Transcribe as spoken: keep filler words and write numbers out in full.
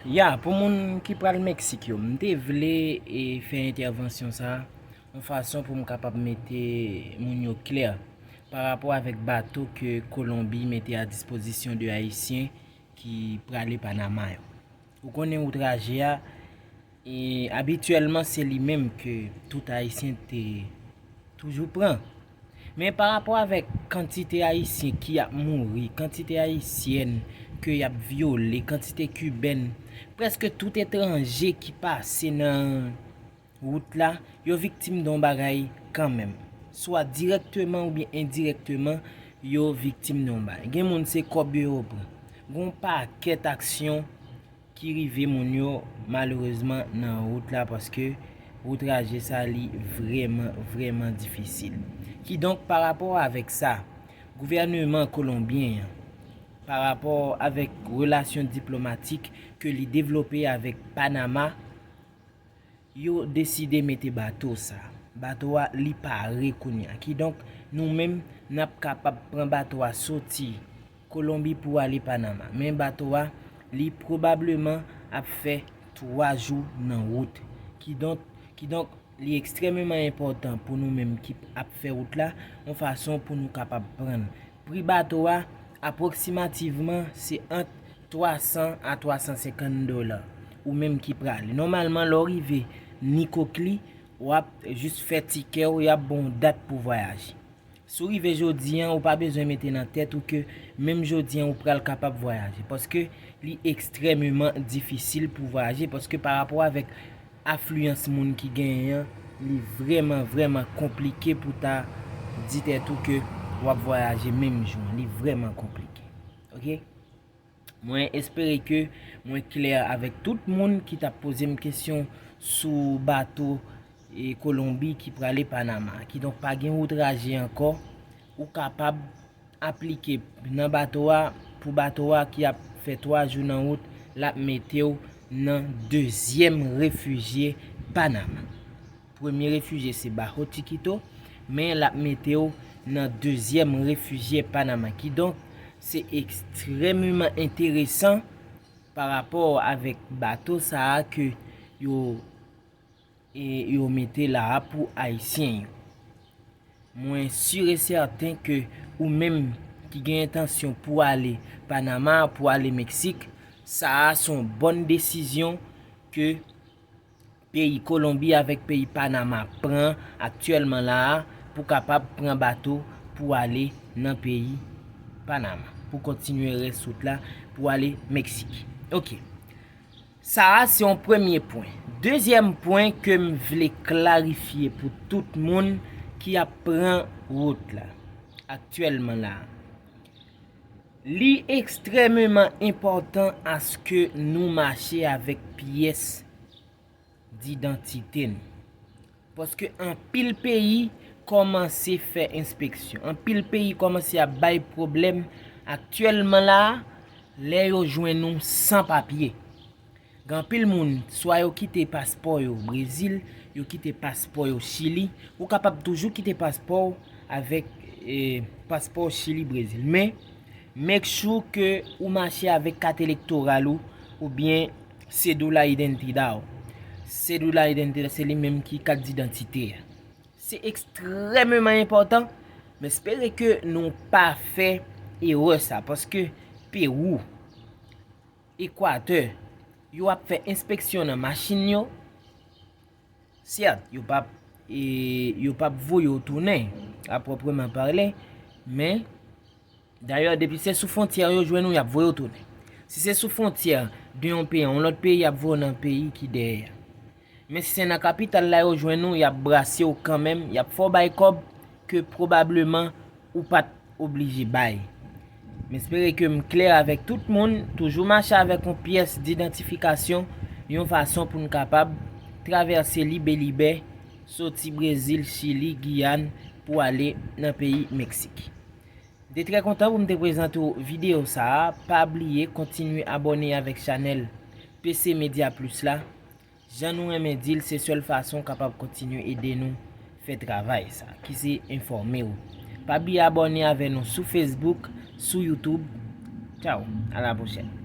Ya, pou moun ki pral Meksik yo, m te vle e, fè entèvansyon sa a yon fason pou m kapab mete moun yo klè pa rapò avèk bato ke Kolonbi mete a dispozisyon de Ayisyen ki prale Panama yo. Ou konnen wout raje a, e abityèlman se li menm ke tout Ayisyen te toujou pran. Men pa rapò avèk kantite Ayisyen ki ap mouri, kantite Ayisyèn ke y ap vyole, kantite Kibèn, prèske tout etranje ki pase nan wout la, yo viktim de yon bagay kanmenm. Swa dirèkteman oubyen endirèkteman, yo viktim de yon bagay. Gen moun se kòb yo yo pran. Gen yon pakèt aksyon ki rive moun yo malerezman nan wout la paske wout raje sa li vrèman, vrèman difisil. Kidonk pa rapò avèk sa, gouvèneman kolonbyen an, pa rapò avèk relasyon diplomatik ke li devlope avèk Panama, yo deside mete bato sa. Bato a li pare kounye a. Kidonk nou menm n ap kapab pran bato a soti Kolonbi pou ale Panama. Men bato a li pwobableman ap fè twa jou nan wout. Kidonk, kidonk li ekstrèmeman enpòtan pou nou menm ki ap fè wout la, yon fason pou nou kapab pran pri bato a apwoksimativman se ant twa san a twa san senkant dola. Ou menm ki prale. Nòmalman, lè w rive Nikokli, w ap jis fè tikè w, y ap ba w dat pou vwayaje. Si w rive jodi an, ou pa bezwen mete nan tèt ou ke menm jodi an ou pral kapab vwayaje, paske li ekstrèmeman difisil pou vwayaje, paske pa rapò avèk afliyans moun ki genyen an, li vrèman, vrèman konplike pou ta di tèt ou ke w ap vwayaje menm jou an. Li vrèman konplike. Oke? Mwen espere ke mwen klè avèk tout moun ki t ap poze m kesyon sou bato e Kolonbi ki prale Panama. Kidonk pa gen wout raje ankò. Ou kapab aplike nan bato a, pou bato a ki ap fè twa jou nan wout, l ap mete w nan dezyèm refijye Panama. Premye refijye se Bajo Chiquito, men l ap mete w nan dezyèm refijye Panama. Kidonk, se ekstrèmeman enteresan pa rapò avèk bato sa a ke yo, e, yo mete la a pou Ayisyen yo. Mwen si e sèten ke ou menm ki gen entansyon pou ale Panama, pou ale Meksik, sa a se yon bòn desizyon ke peyi Kolonbi avèk peyi Panama pran aktyèlman la a pou kapab pran bato pou ale nan peyi Panama, pou kontinye rès wout la pou ale Meksik. Oke. Sa a se yon premye pwen. Dezyèm pwen ke m vle klarifye pou tout moun ki ap pran wout la aktyèlman la a. Li ekstrèmeman enpòtan aske nou mache avèk pyès didantite n. Paske anpil peyi kòmanse fè enspeksyon. Anpil peyi kòmanse ap bay pwoblèm aktyèlman la a, lè yo jwenn ou san papye. Gen anpil moun, swa yo kite paspò yo Brezil, yo kite paspò yo Chili. Ou kapab toujou kite paspò w avèk, e, paspò Chili, Brezil. Men, make sure ke ou mache avèk kat elektoral ou oubyen cédula identidad ou. Cédula identidad, se li menm ki kat didantite a. Se ekstrèmeman enpòtan. M espere ke nou pa fè erè sa, paske Pewou, Ekwatè, yo ap fè enspeksyon nan machin yo. Sèt, yo p ap, e, yo p ap voye w tounen, a pwòpman pale, men, dayè, depi se sou fwontyè yo jwenn ou, y ap voye w tounen. Si se sou fwontyè de yon peyi a yon lòt peyi, y ap voye w nan peyi ki dèyè a. Men si se nan kapital la yo jwenn ou, y ap brase w kanmenm, y ap fè w bay kòb ke pwobableman ou pa t oblije bay. M espere ke m klè avèk tout moun. Toujou mache avèk yon pyès didantifikasyon, yon fason pou n kapab travèse libelibè, soti Brezil, Chili, Giyàn, pou ale nan peyi Meksik. M te trè kontan pou m te prezante w videyo sa a. Pa bliye kontinye abòne avèk chanèl P C Media Plus la. Jan nou renmen di l, se sèl fason w kapab kontinye ede nou fè travay sa, ki se enfòme w. Pa bliye abòne avè nou sou Facebook, sou YouTube. Tchaw, a la pwochèn.